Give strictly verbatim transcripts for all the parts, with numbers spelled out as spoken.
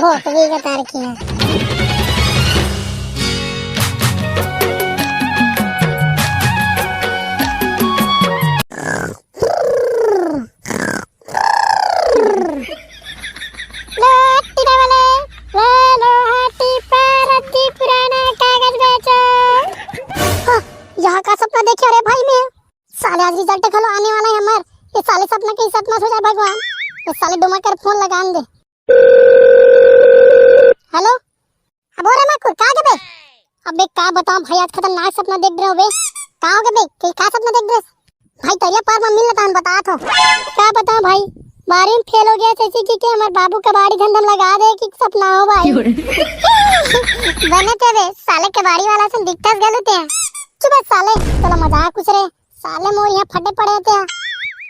भोसड़ी के तार की है। लो, टिरा वाले, ले लो, हाथी पर रद्दी पुराना कागज बेचो। हाँ, यहाँ का सपना देखे रे भाई मैं। साले आज रिजल्ट घलो आने वाला है हमार। ये साले सपना के सच मत हो जाए भगवान। ये साले डोमा कर फोन लगा दे। हेलो, अब रे माकुर, का गे बे? अबे का बताओ भाई, आज खतरनाक सपना देख रहे हो बे। का हो गे बे? के का सपना देख रहे? भाई तरिया पार में मिल तान बतात हो। का बताओ भाई, बारहवीं फेल हो गया, जैसे कि के हमारे बाबू कबाड़ी धंधा में लगा दे कि सपना हो भाई। बने ते बे, साले कबाड़ी वाला से दिखता गलत है। चुप बे साले, तोला मजाक कुछ रे। साले मोर यहाँ फटे पड़े थे।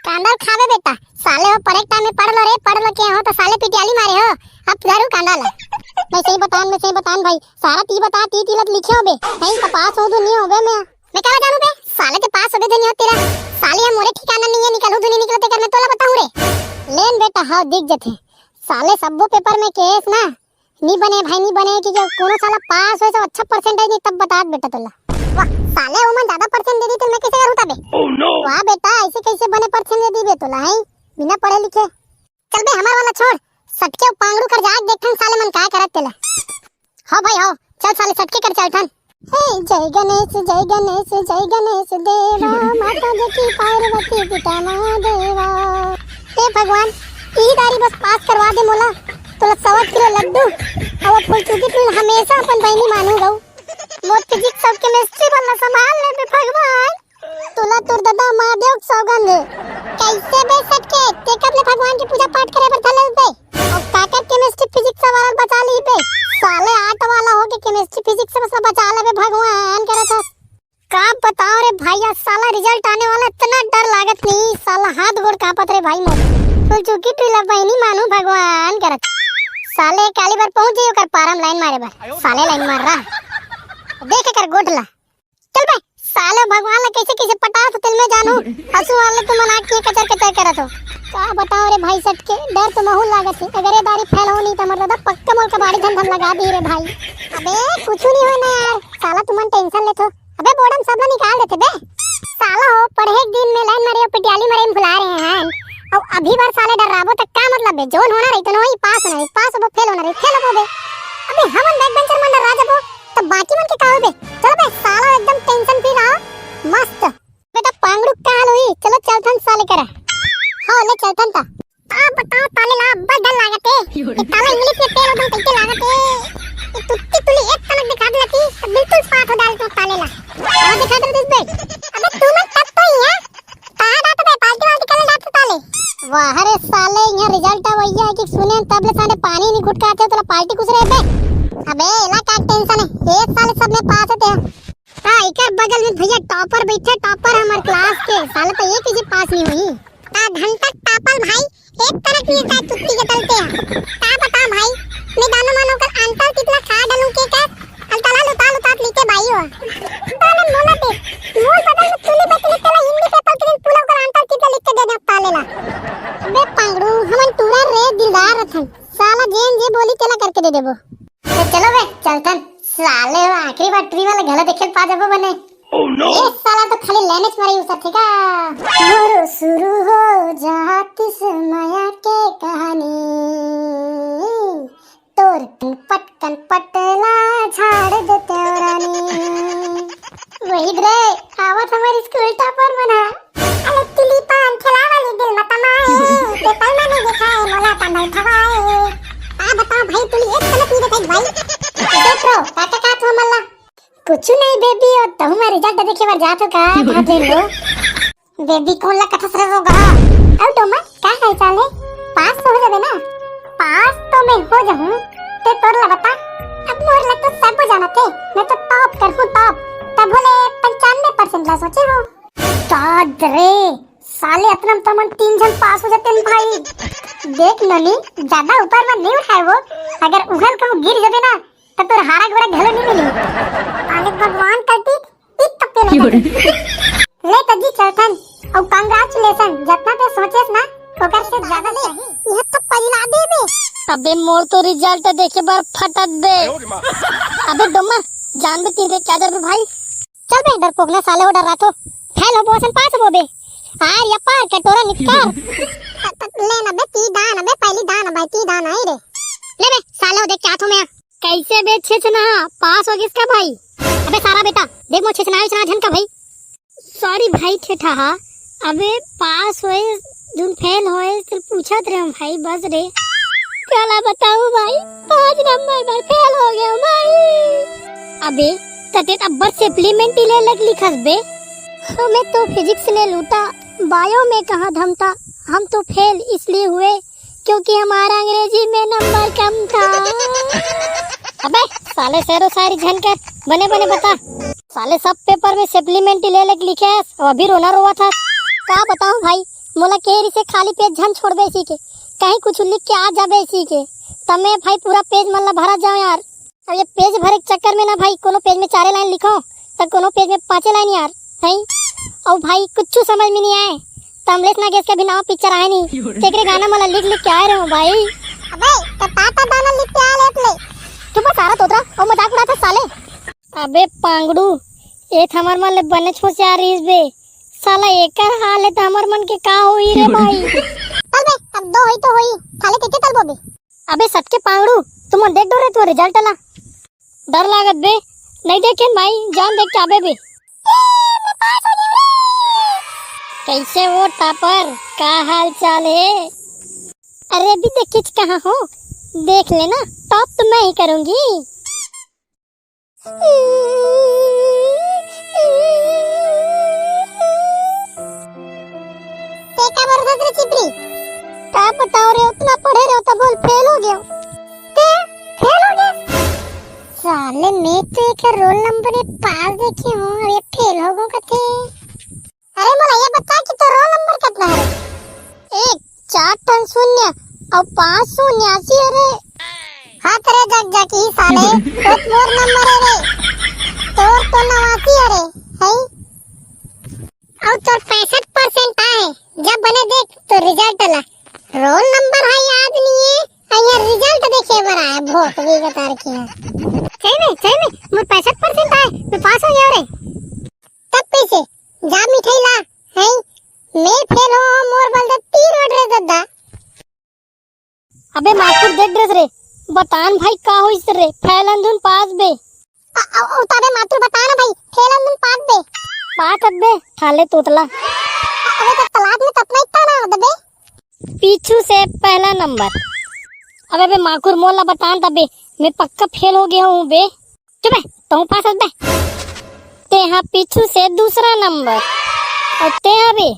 कांदर खावे बेटा, साले हो पढ़े टाइम में पढ़ लो रे, पढ़ लो के हो तो साले पिटियाली मारे हो। अब सुधारू कांदा ला। मैं सही बतान, मैं सही बतान भाई, सारा ती बता, ती तिलत लिखे हो बे। नहीं तो पास हो तो नहीं हो बे मैं। मैं काला जानू बे, साले ते पास हो बे तो नहीं हो तेरा। साले हम मोरे ठिकाना नहीं है, निकलू तो नहीं निकलू तेकर मैं तोला बताऊं रे। लेन बेटा, हाँ दिख जथे। साले सब्बो पेपर में केस ना, नी बने भाई, नी बने कि जो कोनो साला पास होए से अच्छा परसेंटेज नहीं तब बतात बेटा तोला। वाह, साले ओमन ज्यादा परसेंट दे दी तो मैं कैसे करूँ तबे? Oh no! वाह बेटा, ऐसे कैसे बने परसेंट दे दी बे तोला, हैं? बिना पढ़े लिखे। चल बे हमार वाला छोड़, सटके पांगड़ू कर जाए देखथन साले मन का करत तेला। हो भाई हो, चल साले सटके कर चल थन। हे जय गणेश, जय गणेश, जय गणेश देवा, माता देखी पार्वती पिता महादेवा। हे भगवान, ई दारी बस पास करवा दे मोला। तोला सवा किलो लड्डू और फुलचुकी तू हमेशा अपन बहनी मानू गऊ। मोर फिजिक्स और केमिस्ट्री वाला संभाल ले बे भगवान। तोला तोर ददा महादेव के सौगंध हे। कैसे बे सटके? ते कब ले भगवान की पूजा पाठ करे बर धर ले बे? और काकर केमिस्ट्री फिजिक्स वाला बचा ली बे? साले आर्ट वाला हो के केमिस्ट्री फिजिक्स से बस बचा ले बे भगवान करत हस। का बताओ रे भाई, आज साला रिजल्ट आने वाला, इतना डर लागत नहीं, साला हाथ गोड़ कांपत रे भाई मोर। फुलचुकी टुला बहनी मानू भगवान करत। साले काली बार पहुंच जाइयो कर पारम लाइन मारे बर, साले लाइन मार रहा। देख कर गोठला। चल बे, साले भगवान ला कैसे कैसे पटा तो तिल में जानू। हंसू वाले तुम मना के कचर कचर करत हो। का बताओ रे भाई सटके, डर तो महू लागत है। अगर ये दारी फैल हो नहीं तो मतलब पक्का मोल कबाड़ी धंधम लगा दी रे भाई। अबे कुछ नहीं होए ना यार, साला तुमन टेंशन लेथो। अबे बोर्ड में सबला निकाल देथे बे। साला हो पढ़े के दिन में लाइन मारे पटियाली मारे में भुला रहे हैं। और अभी बार साले डर्राबो त का मतलब बे? जोन होना रही तो वही पास होना रही, पास होबो फेल होना रही, फेल होबो बे। अबे हमन बैक बेंचर मन डर्रा जबो तो बाकी मन के का होबे? चलो बे साला एकदम टेंशन फ्री रहो, मस्त। बेटा पांगड़ू का हाल हुई? चलो चलथन साले करा। हाँ ले चलथन ता। का बताओ ताले ला, अब्बड़ डर लागत हे। ये ताला इंग्लिश में फेल हो गई, कैसे लागत हे? ये तुत्ती तुली एक तनक दिखा देती, तो बिल्कुल पास हो डालते ताले ला। और दिखा दे दिस बे। अबे तू मन तब तो ही है। कहाँ डालते बे? पार्टी वार्टी कर डालते ताले। वाह रे साले, यहाँ रिजल्ट आ भैया कि सुने तब ले साले पानी नहीं घुटकाते, तो पार्टी कुछ रहे बे। अबे एला का टेंशन है, एक साल सब में पास है ते। हाँ, इकर बगल में भैया टॉपर बैठे, टॉपर हमार क्लास के, साले तो एक ही पास नहीं हुई। का घंटा टापल भाई, एक तरह की का चुट्टी के तलते हैं। का बता भाई, मैं दानो मानो कर अंतर कितना खा डालूं के का, अंतला लुटा लुटा लिखे भाई हो। ताले मोला दे, मोल बदल में तुली बत लिखे ला हिंदी पेपर के दिन पूरा कर अंतर कितना लिख के देने ताले ला। बे पांगड़ू, हमन टूरा रे दिलदार रथन, साला जेन जे बोली तेला करके दे देबो। तो चलो बे, चलथन। साले वो आखिरी बार ट्री वाला घला देखे पा जाबो बने। Oh no! ये साला तो खाली लाइनेच मारे उसा, ठीक है? मोरो शुरू हो जाती से माया के कहानी। तोर कनपट कनपट ला झाड़ देते रानी। वही रे, आवत हमारी स्कूल टॉपर मना। अरे तिली पान खिलावा ले दिल मत माए, ते पल में नहीं दिखाए, मोला ता नहीं खवाए। आ बता भाई, तुली एक तलक नहीं दिखाई भाई। देख रो, काका का तू मल्ला? कुछ नहीं बेबी, और तहु मैं रिजल्ट देखे बर जात हो का? भाग ले लो। बेबी कौन ला कथा सर रोगा? अब डोमा, का हाल चाल है? पास तो हो जाबे ना? पास तो मैं हो जाहूँ, ते तोर ला बता। अब मोर ला तो सब जाना थे, मैं तो टॉप कर हूँ टॉप। तब बोले पंचानवे परसेंट ला सोचे हो। दाद रे, साले अतना में तो मन तीन जन पास हो जाते हैं भाई। देख ननी, ज्यादा ऊपर में नहीं उठाए वो, अगर उहल कहूँ गिर जाबे ना, तो तोर हारा गोड़ा घलो नहीं मिली। अरे भगवान करती, इत तक पे ले। ले तो जी चलथन, और कांग्रेचुलेशन, जितना ते सोचेस ना, ओकर से ज्यादा सही। यह तो परिला देबे। अबे मोर तो रिजल्ट देखे बर फटत बे। अबे डोमा, जान बे तीर के क्या डर बे भाई। चल बे डरपोक ना साले, हो डर रहा तो। फेल होबो असन पास होबो बे। आर या पार कटोरा निकाल। त-, त-, ले ना बे, ती दान अबे, पहली दान भाई, ती दान आई रे। ले बे साले, हो देख क्या थो मैं। कैसे बे छेछना, पास हो गिस का भाई? अबे सारा बेटा, देख मोर छेछना, छेछना झन का भाई। सॉरी भाई ठेठाहा, अबे पास होए धुन फेल होए, सिर्फ पूछत रहे हूँ भाई, बस रे। काला बताऊँ भाई, पाँच नंबर पर फेल हो गया हूँ भाई। अबे तते त अब्बर सप्लीमेंट ही ले लग लिखस बे। हमें तो फिजिक्स ले लूटा, बायो में कहाँ दम था, हम तो फेल इसलिए हुए क्योंकि हमारा अंग्रेजी में नंबर कम था। अबे साले शेरो शायरी झन कर, बने बने बता। साले सब पेपर में सप्लीमेंट ही ले लेके लिखे हस, अउ अभी रोना रोवत हस। का बताऊं भाई, मोला केरी से खाली पेज झन छोड़बे इसी के, कहीं कुछ लिख के आ जाबे इसी के, तब मैं भाई पूरा पेज मन ला भरा जाऊं यार। अब ये पेज भरे के चक्कर में ना भाई, कोनो पेज में चारे लाइन लिखो, त कोनो पेज में पांचे लाइन यार, हैं? अउ भाई कुछ समझ में नहीं आए, त अमलेश नागेश के भी नवा पिक्चर आए नहीं, तेकरे गाना मन ला लिख लिख के आए रहे हो भाई। अबे, त ताता गाना लिख के आ लेत ले। चुप सारा तोतरा, अउ मजाक उड़ात हस साले। अबे पांगड़ू, ए त हमर मन ले बनेच होशियार रहिस बे। साला एकर हाल हे त हमर मन के का होई रे भाई? चल बे, अब दो होई तो होई, थाले के के चल बे। अबे सटके पांगड़ू, तुमन देख डरे तो रिजल्ट ला। डर लागत बे, नहीं देखेन भाई, जान देख के आबे बे। कैसे हो टापर, का हाल चाल है? अरे अभी देखे कहाँ हो, देख लेना, टॉप तो मैं ही करूंगी। ते का बर हंस रे चिपरी? का बताओ रे, उतना पढ़े रहे हो तो बोल फेल हो गया। ते फेल हो गया? साले मैं तो एक रोल नंबर में पास देखे हूँ, अब ये फेल हो गो कथे। अरे मोला ये बता कि तोर रोल नंबर कितना है? एक चार ठन शून्य अउ पांच शून्य अस्सी है रे। हाँ तेरे जग जग ही साले, तो मोर नंबर है रे। तोर तो नवासी है रे, है? अउ तोर पैंसठ परसेंट आए, जब बने देख तो रिजल्ट ला। रोल नंबर है याद नहीं है, अइया रिजल्ट देखे बर आया, भोकवी कतार की है। सही में, सही में, मोर पैंसठ परसेंट आए, मैं पास हो गया रे। तब कैसे? जा मिठाई ला, हैं? मैं फेल हो, मोर बल दे तीन order दद्दा। अबे माथुर देख ड्रेस रे, बतान भाई का होइस रे, फेल अंधुन पास बे। अ-, अ-, अ-, तबे माथुर बता ना भाई, फेल अंधुन पास बे। पास अबे, थाले तोतला। अबे तो तलाक में ततना इतना ना दबे। पीछू से पहला नंबर। अबे बे माखुर मोला बतान तबे, मैं पक्का फेल हो गया हूँ बे। चुप है, तहूँ पास हस बे। तेहा पीछू से दूसरा नंबर। अउ तेहा बे।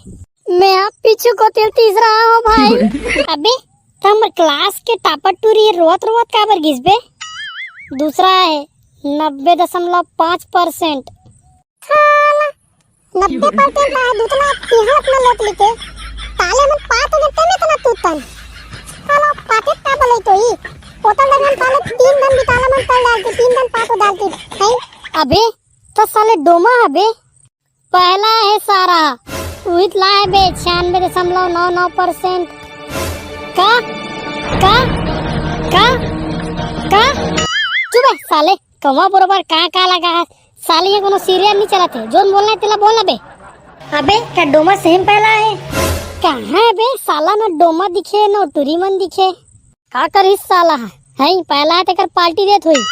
मैं हा पीछू को तेल तीसरा हो भाई। अबे, त हमर क्लास के टॉपर टूरी रोवत रोवत काबर गिस बे? दूसरा है, नब्बे दशमलव पाँच परसेंट। साला, नब्बे परसेंट आए, दूसरा तिहां अपना लोट लिखे। ताले मन पात हो गए, तेने इतना तूतन। साला, पाते का बोले तो ही। बोतल दे मन साले तीन दिन बिताला मन तल डाल के, तीन दिन पात डाल के। हैं? अबे, तो साले डोमा है बे। पहला है सारा, उहित ला है बे, छियानबे दशमलव नौ नौ परसेंट। का? का? का? का? चुप है साले, कौवा बरोबर का का लगा है? साले ये कोनो सीरियल नहीं चलत है, जोन बोलना है तेला बोल ना बे। अबे, का डोमा सही में पहला है? कहाँ है बे? साला ना डोमा दिखे, ना टूरी मन दिखे। का करिस साला ह? हैं, पहला तेकर पार्टी देत होई।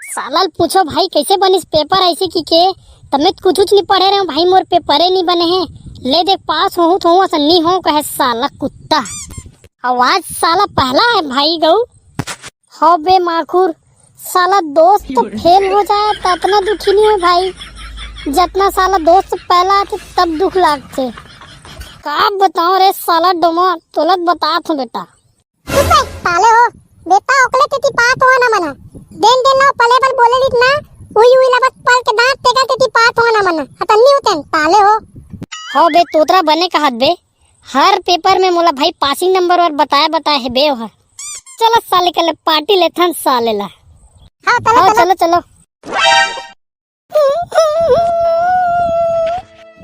साला ल पूछो भाई, कैसे बनिस पेपर ऐसे की के? तमे कुछ कुछ नहीं पढ़े रहे हो भाई, मोर पेपरे नहीं बने हैं। ले देख, पास होहूँ तो होहूँ, असन नहीं हो कहे साला कुत्ता। आवाज साला पहला है भाई गऊ। हो बे माखुर, साला दोस्त तो फेल हो जाए त अतना दुखी नहीं हो भाई, जतना साला दोस्त पहला आथे तब दुख लागथे। का बताओ रे साला डोमा, तोला त बतात हूँ बेटा। चुप बे, ताले हो। बेटा, ओकले तेती पात हो ना मना। देन देन ना पले बल बोले लित ना, उई उई ला बस पल के दांत तेकर तेती पात हो ना मना। अतन्नी उतन, ताले हो। हो बे, तोतरा बने कहत बे। हर पेपर में मोला भाई पासिंग नंबर वर बताए बताए है बे ओहर। चलो साले के ले पार्टी लेथन साले ला। हाँ, चलो, हाँ, चलो। चलो, चलो।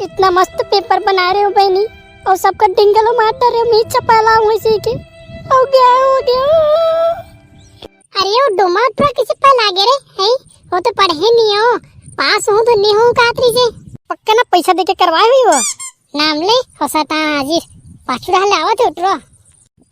इतना मस्त पेपर बना रहे हो बहनी, और सबका डिंगलो मार रहे हो, मैं चपैला हूँ इसी के। हो गया, हो गया। अरे, वो डोमा पूरा किसी पहला गे रे, हैं? वो तो पढ़े नहीं हो, पास हो तो नहीं हो, कातरी जे। पक्का ना पैसा देके करवाए हुई वो। नाम ले, हो सता हाजिर, पाछू डाल ले आवत है उठरो।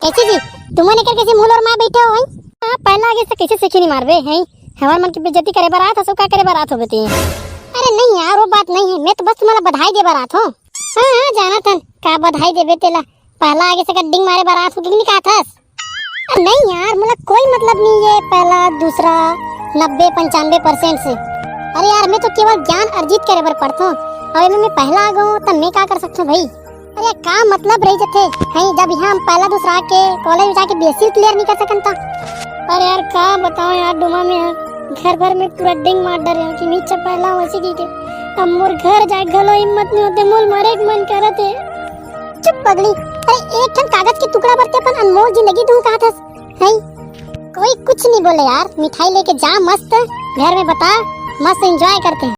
कैसे जी, तुमन एकर कैसे मुंह लोर मार बैठे हो, हैं? हाँ, पहला आगे से कैसे सीखी नहीं मारबे, हैं? हमार मन की बेइज्जती करे बर आत हो, का करे बर आत हो बेटी? अरे नहीं यार, वो बात नहीं है, मैं तो बस तुम्हारा बधाई दे बर आत हो। हाँ, हाँ, जाना थन, का बधाई देबे तेला? पहला आगे से कड्डिंग मारे बर आत हो कि नहीं कहा थस? नहीं यार, मोला कोई मतलब नहीं है पहला, दूसरा, नब्बे, पंचानबे परसेंट से। अरे यार, मैं तो केवल ज्ञान अर्जित करे बर पढ़थो। अब एमे मैं पहला आ गऊं, तब मैं का कर सकथो भाई? अरे का मतलब रही जथे, हैं, जब यहाँ हम पहला दूसरा आके कॉलेज में जाके बीएससी क्लियर नहीं कर सकन ता? अरे यार, का बताओ यार, डोमा में है, घर भर में पूरा डिंग मार डरे हो कि मीचा पहला हो इसी की के। अब मोर घर जाए घलो हिम्मत नहीं होते, मोल मरे के मन करत है। चुप पगली, अरे एक ठन कागज के टुकड़ा बर ते अपन अनमोल जिंदगी दूं कहा थस, हैं? कोई कुछ नहीं बोले यार, मिठाई लेके जा, मस्त घर में बता, मस्त एंजॉय करते हैं।